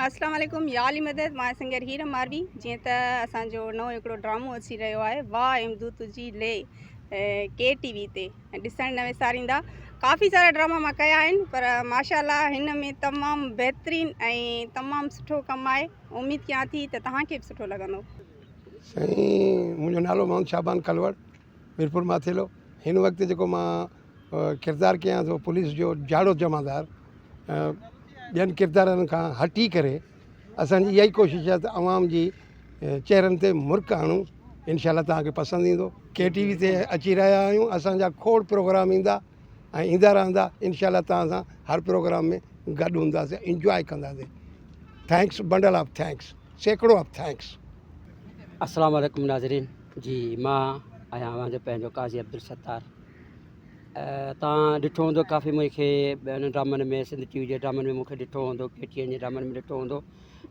اسلام عليڪم يا علي مدد مان سنگر هير ماروي جيئن ته اسان جو نئون هڪڙو ڊرامو اچي رهيو آهي واهه امدو تنهنجي لي ڪي ٽي وي تي ڏسڻ نه وساريندا ڪافي سارا ڊراما مان ڪيا آهن پر ماشاء الله هن ۾ تمام بهترين ۽ تمام سٺو ڪم آهي اميد ڪيان ٿي ته توهان کي به سٺو لڳندو. سائين منهنجو نالو محمد شعبان ڪلوڙ ميرپور ماٿيلو هن وقت جيڪو مان ڪردار ڪيان ٿو پوليس جو جاڙو جمعدار ٻين ڪردارن کان هٽي ڪري اسان جي اها ئي ڪوشش آهي ته عوام جي چهرن تي مرڪ آڻون انشاء الله توهان کي پسند ايندو ڪي ٽي وي تي اچي رهيا آهيون اسان جا کوڙ پروگرام ايندا ۽ ايندا رهندا انشاء الله توهان سان هر پروگرام ۾ گڏ هونداسين انجواء ڪنداسين thanks bundle of thanks سيڪڙو آف thanks. السلام عليڪم ناظرين جي مان آهيان اوهان جو پنهنجو قاضي عبدالستار توهان ڏٺو هوندو ڪافي مون کي ٻين ڊرامن ۾ سنڌ ٽي وي جي ڊرامن ۾ مون کي ڏٺو هوندو ڪي ٽي اين جي ڊرامن ۾ ڏٺو هوندو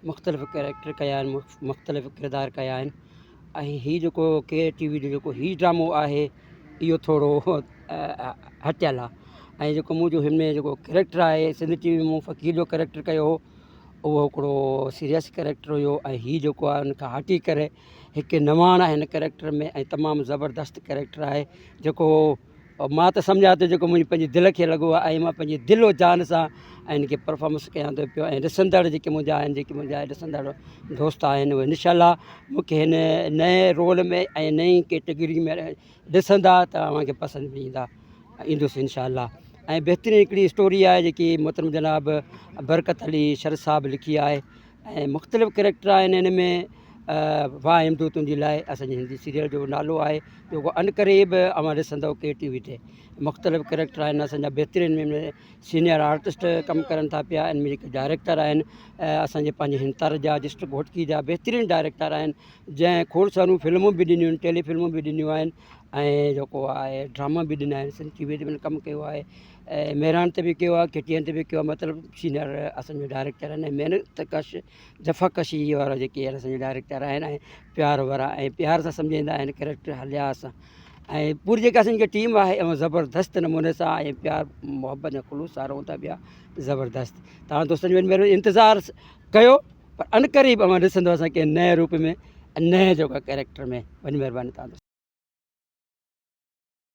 مختلف ڪيريڪٽر ڪيا آهن مختلف ڪردار ڪيا آهن ۽ هي جيڪو ڪي ٽي وي جو جيڪو هي ڊرامو آهي اهو ٿورو هٽيل آهي ۽ جيڪو منهنجو هن ۾ جيڪو ڪيريڪٽر آهي سنڌ ٽي وي ۾ مون فقير جو ڪيريڪٽر ڪيو هو اهو هڪڙو سيريس ڪيريڪٽر هيو ۽ هي جيڪو آهي ان کان هٽي ڪري هڪ نواڻ آهي هن ڪيريڪٽر ۾ ۽ تمام زبردست ڪيريڪٽر آهي جيڪو مان ته سمجهان ٿو جيڪو منهنجي پنهنجي دل کي لڳو آهي ۽ مان پنهنجي دل و جان سان ۽ ان کي پرفارمنس ڪيان ٿو پيو ۽ ڏسندڙ جيڪي منهنجا آهن جيڪي منهنجا ڏسندڙ دوست آهن اهي انشاء الله مونکي هن نئين رول ۾ ۽ نئين ڪيٽيگري ۾ ڏسندا ته اوهان کي پسند به ايندا ايندس انشاء الله ۽ بهترين هڪڙي اسٽوري آهي جيڪي محترم جناب برڪت علي شر صاحب لکي آهي ۽ مختلف ڪريڪٽر آهن هن ۾ واهه امدو تنهنجي لاء اسانجي هندي سيريل جو نالو آهي جيڪو عنقريب اوهان ڏسندو ڪي ٽي وي تي مختلف ڪريڪٽر آهن اسانجا بهترين ۾ سينئر آرٽسٽ ڪم ڪرن ٿا پيا ان ۾ جيڪي ڊائريڪٽر آهن اسانجي پنهنجي هن تر جا ڊسٽرڪ گهوٽڪي جا بهترين ڊائريڪٽر آهن جنهن کوڙ ساريون فلمون به ڏنيون آهن ٽيلي فلمون به ڏنيون آهن ۽ جيڪو آهي ڊراما به ڏنا آهن سنڌ ٽي وي تي به ڪم ڪيو آهي ۽ مهراڻ تي به ڪيو آهي ڪي ٽي اين تي به ڪيو آهي مطلب سينئر اسانجو ڊائريڪٽر آهن ۽ محنت ڪش جفاڪشي وارا جيڪي آهن اسانجا ڊائريڪٽر آهن ۽ پيار وارا ۽ پيار سان سمجهائيندا آهن ڪريڪٽر هليا اسان ۽ پوري جيڪا اسانجي ٽيم آهي اها زبردست نموني سان ۽ پيار محبت ۽ خلوص سان رهون ٿا پيا زبردست توهان دوستن جو مهرباني انتظار ڪيو پر عنقريب اوهان ڏسندو اسان ڪنهن نئين روپ ۾ نئين جيڪا ڪريڪٽر ۾ وڏي مهرباني توهان دوستن.